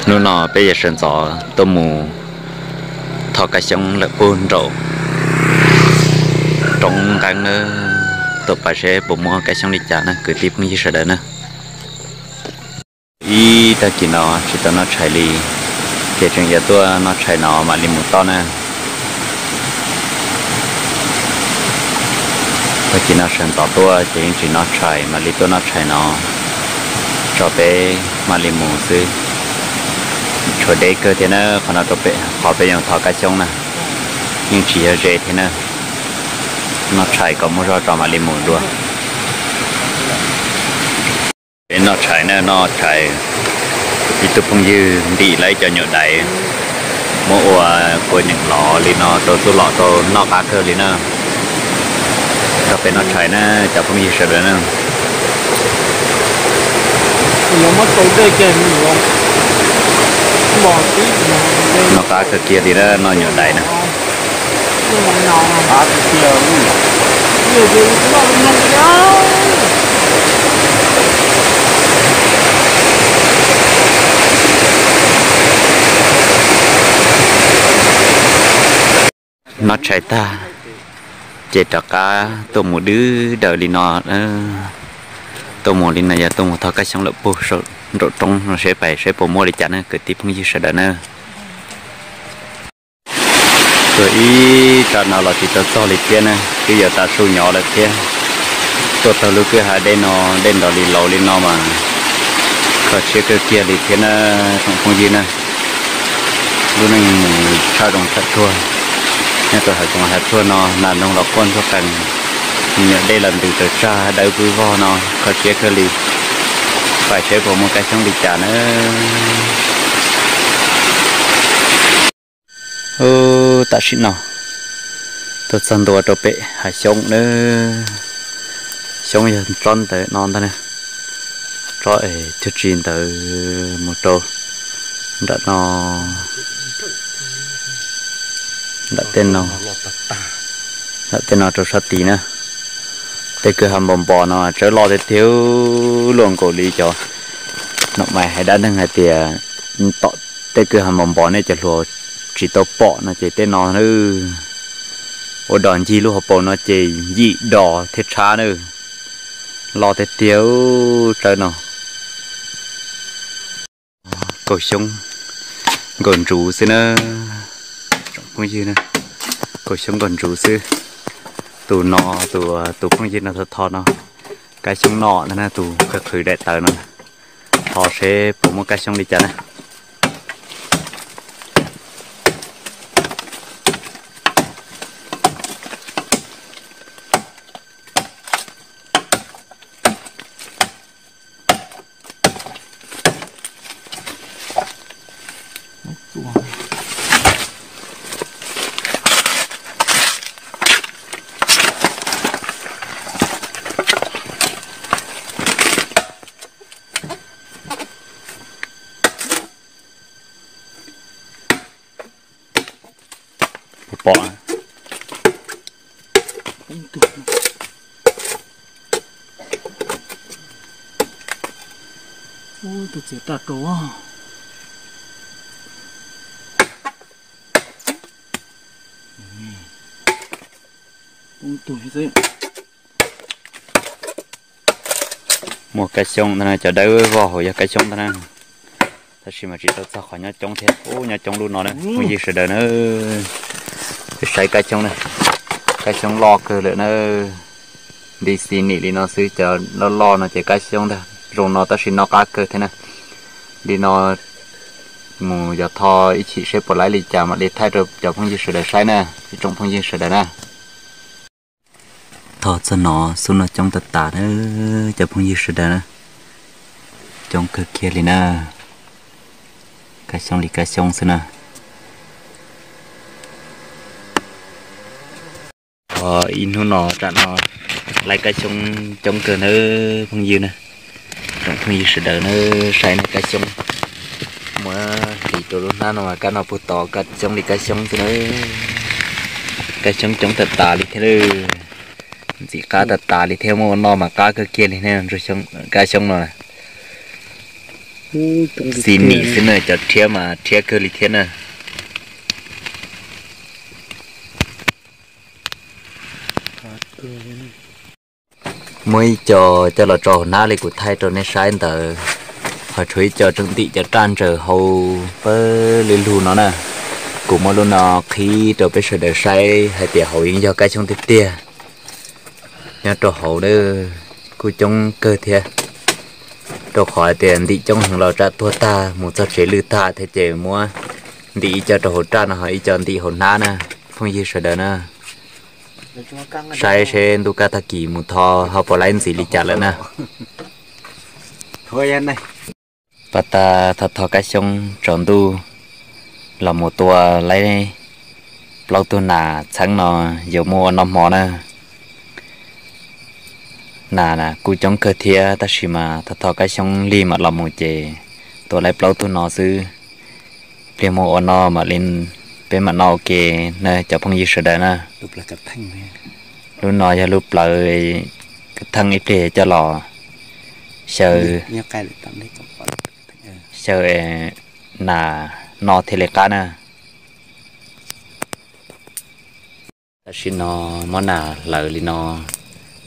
Hnub no peb yuav sawv ntxov tuaj mus tho kab xyoob lawm puag nraum roob nqeeb nawb, tuaj pais seb puas muaj kab xyoob li cas na kwv tij phooj ywg sawv daws na. Ib tag kis no tsis tau noj tshais li, ces tseem yuav tuaj noj tshais no mam li mus toj na. Tag kis no sawv ntxov tuaj ces yeej tsis noj tshais, mam li tuaj noj tshais no tso peb mam li mus xwb. Tshuav deb kawg thiab na, qhov no rau pem qhov peb yuav thov kab xyoob na, yeej tsis yog ze thiab na. Noj tshais kom muaj zog tso mam li mus dua. Peb noj tshais na, noj tshais, ib tug phooj ywg ntim lawv ib co nyuam daiv muab ua kua nyeem lov li no rau xub los tau noj qab kawg li na. Rau peb noj tshais na cov phooj ywg sawv daws na. Noj qab kawg kiag li na, noj nyuam daiv na. Noj tshais tag ces rov qab tuaj mus dwb daws li no. Tuaj mus li no yog tuaj mus thov kab xyoob lawm puag saum nraum roob no seb pais seb puas muaj li cas na kwv tij phooj ywg sawv daws na. Tuaj ib tsam no los tsis tau txog li thiab na, twb yuav tav su nyob lawm thiab. Tuaj taug lub kwj ha dej no, dej nrov li laus li no mas kho siab kawg kiag li thiab na tsoom phooj ywg na. Lub neej mus tshaj zoov tshaj tsuag, nyob rau hav zoov hav tsuag no nas noog los quaj ntsuag qees, me nyuam dej los ntws raws tsag dawb vwj vog no kho siab kawg li. Pais seb puas muaj kab xyoob li cas na. Tam sim no tuaj txog ntua rau pem hav xyoob na. Xyoob yog tsob ntawm no ntag na, tsob es cug tsi ntawd mus rau nram no, nram tej no, nram tej no rau sab tid na. Tej kwj ha npos npos no tsawb loj tiag tiag, luaj nkaus li cov nom mais hais dab neeg hais tias tom tej kwj ha npos npos nej cov hluas tsis tau pom no ces tej no na, ua dos ncig lub hauv paus no ces yim dos thiab tshab na. Loj tiag tiag tsawb no. Kaus xyoob nkaus ntsuv xwb na, tsoom phooj ywg na, kaus xyoob nkaus ntsuv xwb. Tus no, tus, tus phooj ywg no tho tho no, kab xyoob no ntag na, tus qhwv qhwv daim tawv no, thov seb puas muaj kab xyoob li cas na. Pom, tus txiav tag rau. Muaj kab xyoob ntag na, cov dawb vog hauv yog kab xyoob ntag na. Tab sis mas tsis tau txog qhov nyob coob thiab. Ub, nyob coob lub no na phooj ywg sawv daws na. Peb saib kab xyoob na, kab xyoob loj kawg lawm na. Nti xi nim li no xwb, cov loj loj no ces kab xyoob ntag zoo no tab sis noj qab kawg thiab na. Li no mus yog tho ib chim seb puas laib li cas mam li thaij rau cov phooj ywg sawv daws saib na, ib tsoom phooj ywg sawv daws na. Tho txog no xub no coob tas tas na cov phooj ywg sawv daws na. Coob kawg kiag li na. Kab xyoob li kab xyoob xwb na. Ib hnub no tam no laib kab xyoob coob kawg nawb phooj ywg na. Tsoom phooj ywg sawv daws na, saib na kab xyoob. Muab hliv rau lub hnab no mas kab no puag tod kab xyoob li kab xyoob xwb na. Kab xyoob coob tas tas li thiab. Ntxim qab tas tas li thiab, muab ua noj mas qab kawg kiag li thiab kab xyoob no. Xi nim xwb na, cov rhiab mas rhiab kawg li thiab na. Muaj ib co coj los tso hauv hnab li kuv thaij rau nej saib ntawd, ho tshuav ib co tseem ntim cov raj ntsaws hauv pawg lug no na. Kuv muab lub no qhib rau peb sawv daws saib hais tias hauv yeej yog kab xyoob tiag tiag. Nyob rau hauv kuj coob kawg thiab, rau qhov hais tias ntim coob heev los tsam tuag tag mus txog tsev lwj tag thiab ces muab ntim ib co rau hauv raj no ho ib co ntim hauv hnab na, phooj ywg sawv daws na. Saib seb ntuj kaj tag kis mus tho ho puas laib ntxiv li cas lawm na. Pas tas thov thov kab xyoob tsaus ntuj los mus tua laib plaub tug nas txheeb no yuav muab ua noj hmo na. Nas kuj coob kawg thiab tab sis mas thov thov kab xyoob lig mam los mus ces tua laib plaub tug no xwb. Pliag muab ua noj mam li, peb mam noj ua ke na cov phooj ywg sawv daws na. Lub no yog lub plawv kav theej ib pliag coj los xyaw, xyaw nas noj thiaj li qab na. Tam sim no muab nas hlawv li no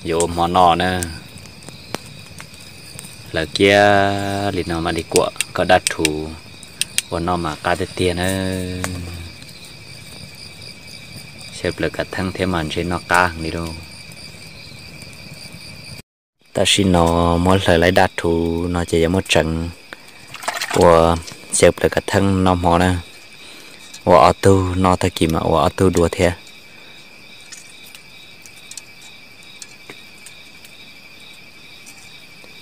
yuav ua hmo noj na. Hlawv kiag li no mam li kuam kom daj rhuv ua noj mas qab tiag tiag na. Xyaw plaws kav theej thiab mas ntshe noj qab heev li lauj. Tam sim no muab hlawv laib daj rhuv no ces yuav muab tseev ua xyaw plaws kav theej noj hmo na. Ua ob tug noj tag kis mas ua ob tug dua thiab.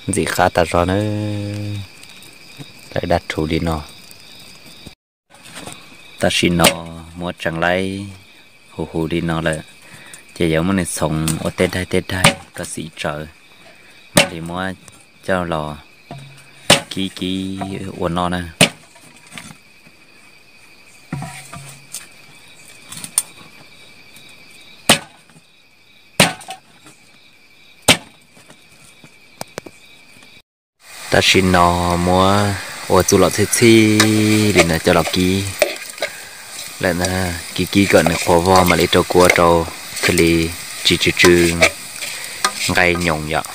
Ntxim qab tas zog na, hlawv daj rhuv li no. Tam sim no muab tseev laib huv huv li no lawm, ces yuav muab nws txhoov ua tej daig tej daig kom xim tsawv, mam li muab coj los kib kib ua noj na. Tam sim no muab ua txuj lom txhij txhij li no coj los kib lawm na, kib kib kom nws qhuav vog mam li rau kua rau thiaj li tsis tsw tsw nqaij nyoos yom.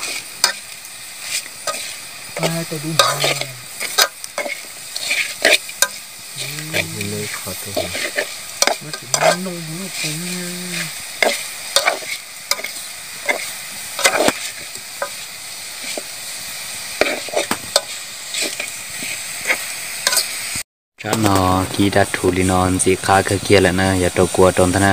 Tsab no kib daj rhuv li no ntxim qab kawg kiag lawm na, yog rau kua rau ntag na.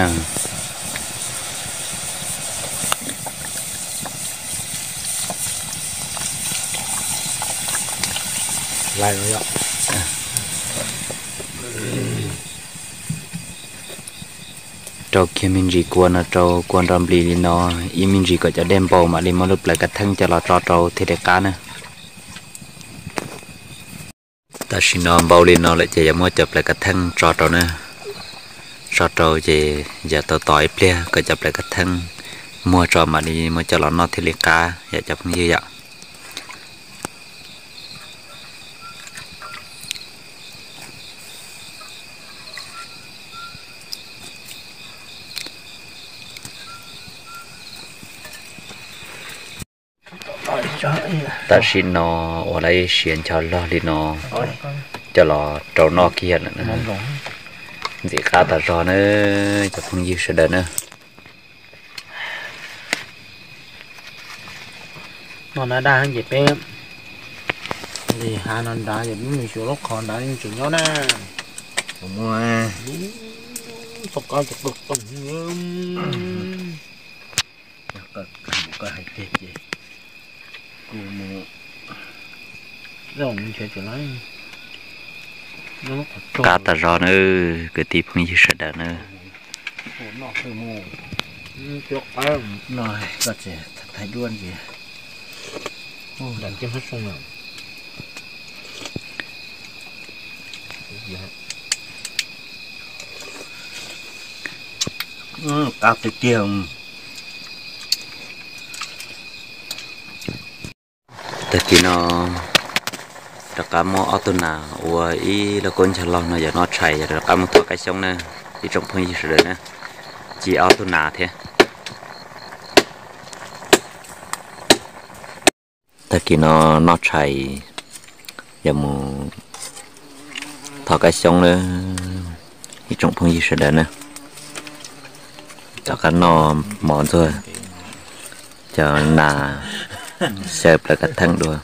Rau kiag me ntsis kua no rau kua nro nplis li no, ib me ntsis kom cov dej npau mam li muab lub plawv kav theej coj los tso rau thiaj li qab na. Tam sim no npau li no lawm ces yuav muab cov plawv kav theej tso rau na. Tso rau ces yuav tos tos ib pliag kom cov plawv kav theej muag tso mam li muab coj los noj thiaj li qab yom cov phooj ywg yom. Tam sim no uas lawv siav ncho log li no coj los rau noj kiag lawm na. Ntxim qab tas zog na cov phooj ywg sawv daws na. No na daj ces peb li hav no nrad ces peb mus xyuas lub qhov nrad yeej tseem nyob na. Txoj kab ces qw qeeg. Koj hais tiag ces kuv mus nrhiav. Qab tas zog na kwv tij phooj ywg sawv daws na. Koj tseem thaij duab ntxiv. Qab tiag tiag. Tag kis no Rov qab muab ob tug nas ua ib lauj kaub ncaug log no yog noj tshais, yog rov qab mus thov kab xyoob na, ib tsoom phooj ywg sawv daws na, ci ob tug nas thiab. Tag kis no noj tshais, yuav mus thov kab xyoob na, ib tsoom phooj ywg sawv daws na. Rov qab noj mov ntxuag cov nas xyaw plaws kav theej dua.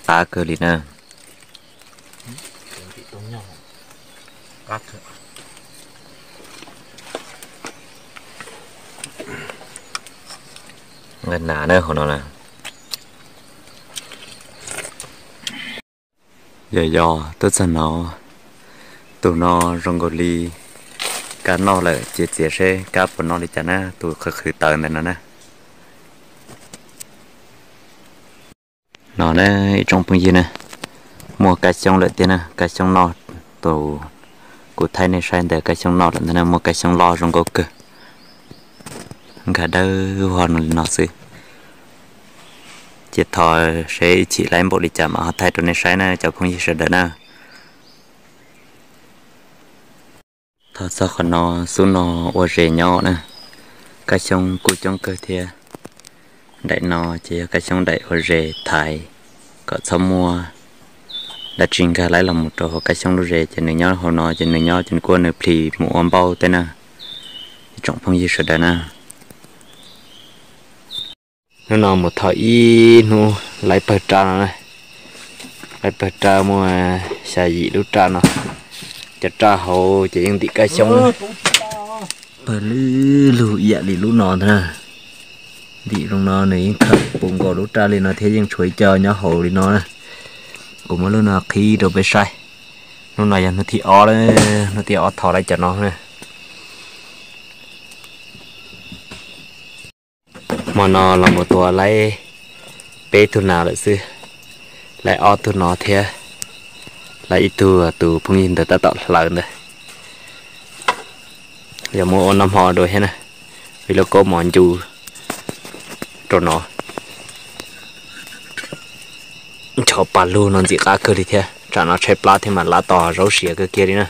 Qab kawg li na. Nqa nas na hauv no na. Yog yog tuaj txog no, tus no zoo nkaus li kab noj lawm, ces txiav seb kab puas noj li cas na, tus qhwv qhwv tawv ntawm no na. No na, ib tsoom phooj ywg na, muaj kab xyoob lawm tiag na, kab xyoob noj, tus kuv thaij nej saib ntawd kab xyoob noj lawm ntag na, muaj kab xyoob loj zoo nkauj kawg, nkag dawb vog li no xwb. Ces thov seb ib chim laib npaum li cas mam ho thaij rau nej saib na cov phooj ywg sawv daws na. Thov txog qhov no, xub no ua zes nyob na, kab xyoob kuj coob kawg thiab. Daim no ces yog kab xyoob daim ua zes thaiv kom txhob muaj dab tsi nkag laib los mus rau hauv kab xyoob lub zes, ces nws nyob hauv no ces nws nyob ces nws kuj nws plhis mus ua npauj tej na, ib tsoom phooj ywg sawv daws na. Hnub no mus thov ib hnub laib pawg raj no na, laib pawg raj muaj xya yim lub raj no, cov raj hauv ces yeej ntim kab xyoob na, pawg lug ib yam li lub no ntag na. Ntim zoo no nws yeej khawm puv nkaus lub raj li no thiab yeej tshuav ib co nyob hauv li no na. Kuv muab lub no qhib rau peb saib. Hnub no yog hnub thib ob, hnub thib ob thov laib cov no na. Hmo no los mus tua laib peb tug nas lawm xwb, laib ob tug no thiab, laib ib tug tus phooj ywg ntawd tab tom hlawv ntawd. Yog muab ua noj hmo dua thiab na, ib lauj kaub mov ncu rau no. Nchov pas lug no ntxim qab kawg li thiab, tsam no tshaib plab thiab mas lab tos zaub siav kawg kiag li na.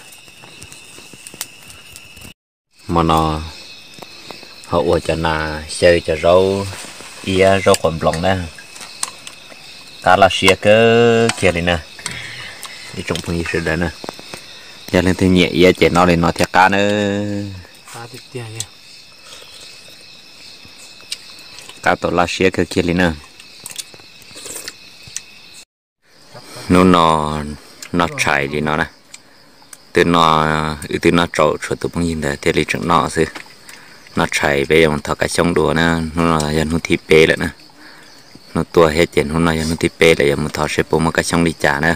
Hmo no ho ua cov nas xyaw cov zaub iab zaub qhuav nploos na, qab laj siab kawg kiag li na. Ib tsoom phooj ywg sawv daws na, yog leej twg nyiam iab ces noj li no thiaj qab na. Qab tau laj siab kawg kiag li na. Hnub no noj tshais li no na, twb no, wb twb noj tsaus tshuav tus phooj ywg ntawd thiaj li tseem noj xwb. Noj tshais peb yuav mus thov kab xyoob dua na, hnub no yog hnub thib peb lawm na. Hnub tuaj thiab ces hnub no yog hnub thib peb lawm, yuav mus thov seb puas muaj kab xyoob li cas na.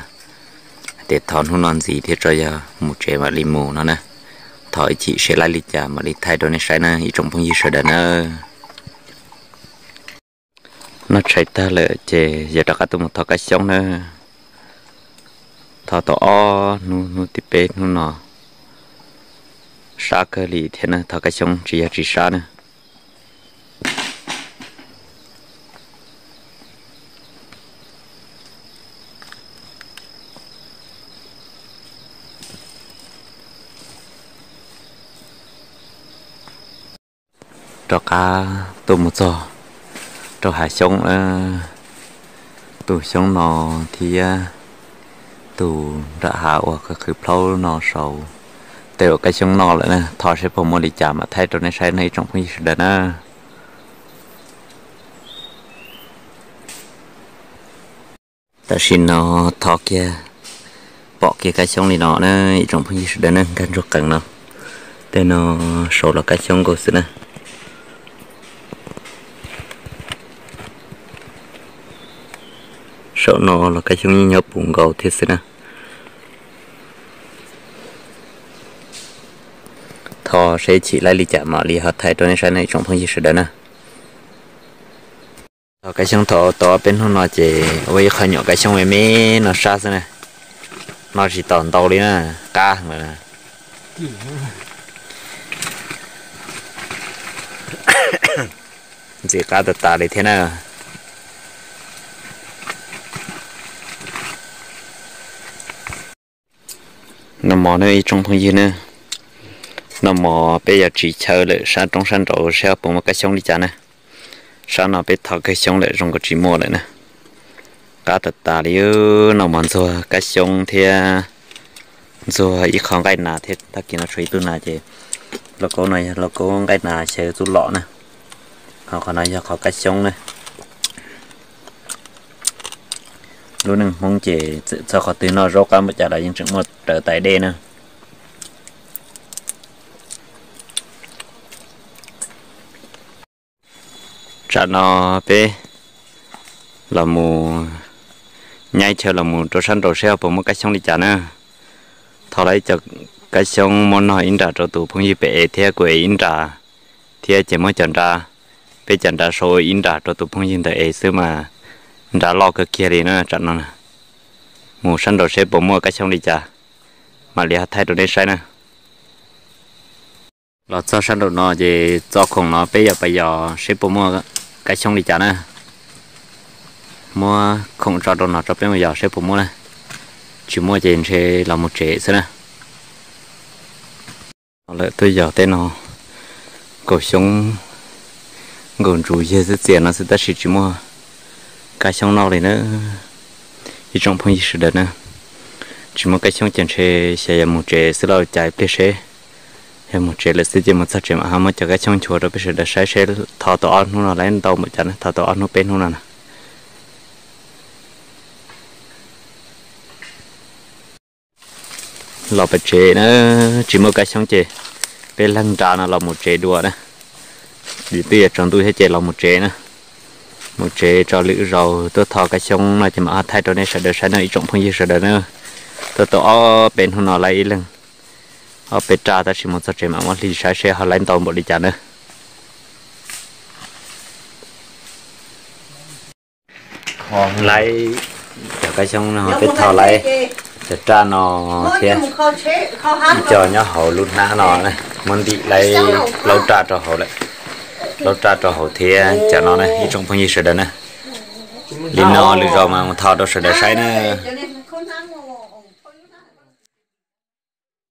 Hais tias thov hnub no ntxiv thiab tso yog mus tsev mam li mus no na. Thov ib chim seb laib li cas mam li thaij rau nej saib na ib tsoom phooj ywg sawv daws na. Noj tshais tag lawm ces yog rov qab tuaj mus thov kab xyoob na. Thov tau ob hnub, hnub thib peb hnub no sab kawg li thiab na, thov kab xyoob tsis yog tsis sab na. Rov qab tuaj mus txog rau hav xyoob, tus xyoob no thiab tus nram hav uas qhwv qhwv plaub no saud tej uas kab xyoob noj lawm na, thov seb puas muaj li cas mam thaij rau nej saib no ib tsoom phooj ywg sawv daws na. Tam sim no thov kiag, pom kiag kab xyoob li no na ib tsoom phooj ywg sawv daws na, nkag ntsuag qees no. Tej no saud los kab xyoob nkaus xwb na. Saum no los kab xyoob yeej nyob puv nkaus thiab xwb na. Thov seb chim laib li cas mam li ho thaij rau nej saib no ib tsoom phooj ywg sawv daws na. Thov kab xyoob thaum tau ob peb hnub no ces ua ib qho nyuam kab xyoob me me no sab xwb na. Noj tsis tau ntau li na, qab heev lawm na. Ntxim qab tas tas li thiab na. Noj mov nawb ib tsoom phooj ywg nawb, noj mov peb yuav tsim chaw lawm sab roob sab nraud seb puas muaj kab xyoob li cas na. Sab no peb thov kab xyoob lawm zoo nkaus tsis muaj lawm na. Qab tas tas li, noj mov ntxuag kab xyoob thiab ntxuag ib qho nqaij nas thiab, tag kis no tshuav ib tug nas ces lauj kaub no yog lauj kaub nqaij nas xyaw txuj lom na. Ho qhov no yog qhov kab xyoob na. Lub neej Hmoob ces txawm txog qhov twg noj zaub qab npaum cas los yeej tseem muaj raws tais dej na. Tsam no peb los mus nyaib chaw los mus rau sab nraud seb puas muaj kab xyoob li cas na. Thov lawv ib co kab xyoob muab noj ib nra rau tus phooj ywg pem es thiab kuv es ib nra, thiab ces muab cov nra, peb cov nra sau ib nra rau tus phooj ywg ntawd es xwb mas nra loj kawg kiag li na tsam no. Mus sab nraud seb puas muaj kab xyoob li cas, mam li ho thaij rau nej saib na. Los txog sab nraum no ces txoj khoom no peb yog pas yos seb puas muaj kab xyoob li cas na. Muab khoom tso rau no tso peb mus yos seb puas muaj na. Tsis muaj ces ntshe los mus tsev xwb na. Lawm tuaj yos tej no, kaum xyoob nkaum ntsuv yawg xwb txias no xwb tab sis tsis muaj kab xyoob noj li na. Ib tsoom phooj ywg sawv daws na, tsis muaj kab xyoob ces ntshe xyov yog mus tsev xwb los cas ib pliag seb. Yog mus tsev lawm xwb ces mus txog tsev mam ho muab cov kab xyoob nchuav rau peb sawv daws saib seb thov tau ob hnub no lawv ntau npaum cas na, thov tau ob hnub peb hnub no na. Los pem tsev na, tsis muaj kab xyoob ces peb leeg nra no los mus tsev dua na. Vim twb yuav tsaus ntuj thiab ces los mus tsev na. Mus tsev tso lwm zaus tuaj thov kab xyoob no ces mam ho thaij rau nej sawv daws saib no ib tsoom phooj ywg sawv daws na. Tuaj tau ob peb hnub no lawv ib leeg ob peb raj tab sis mus txog tsev mam muab hli saib seb ho lawv ntau npaum li cas na. Lawv cov kab xyoob no peb thov lawv cov raj no thiab ib co nyob hauv lub hnab no, muab ntim lawv plaub raj rau hauv lawm. Plaub raj rau hauv thiab cov no na ib tsoom phooj ywg sawv daws na. Li no lwm zaus mas mus thov rau sawv daws saib na.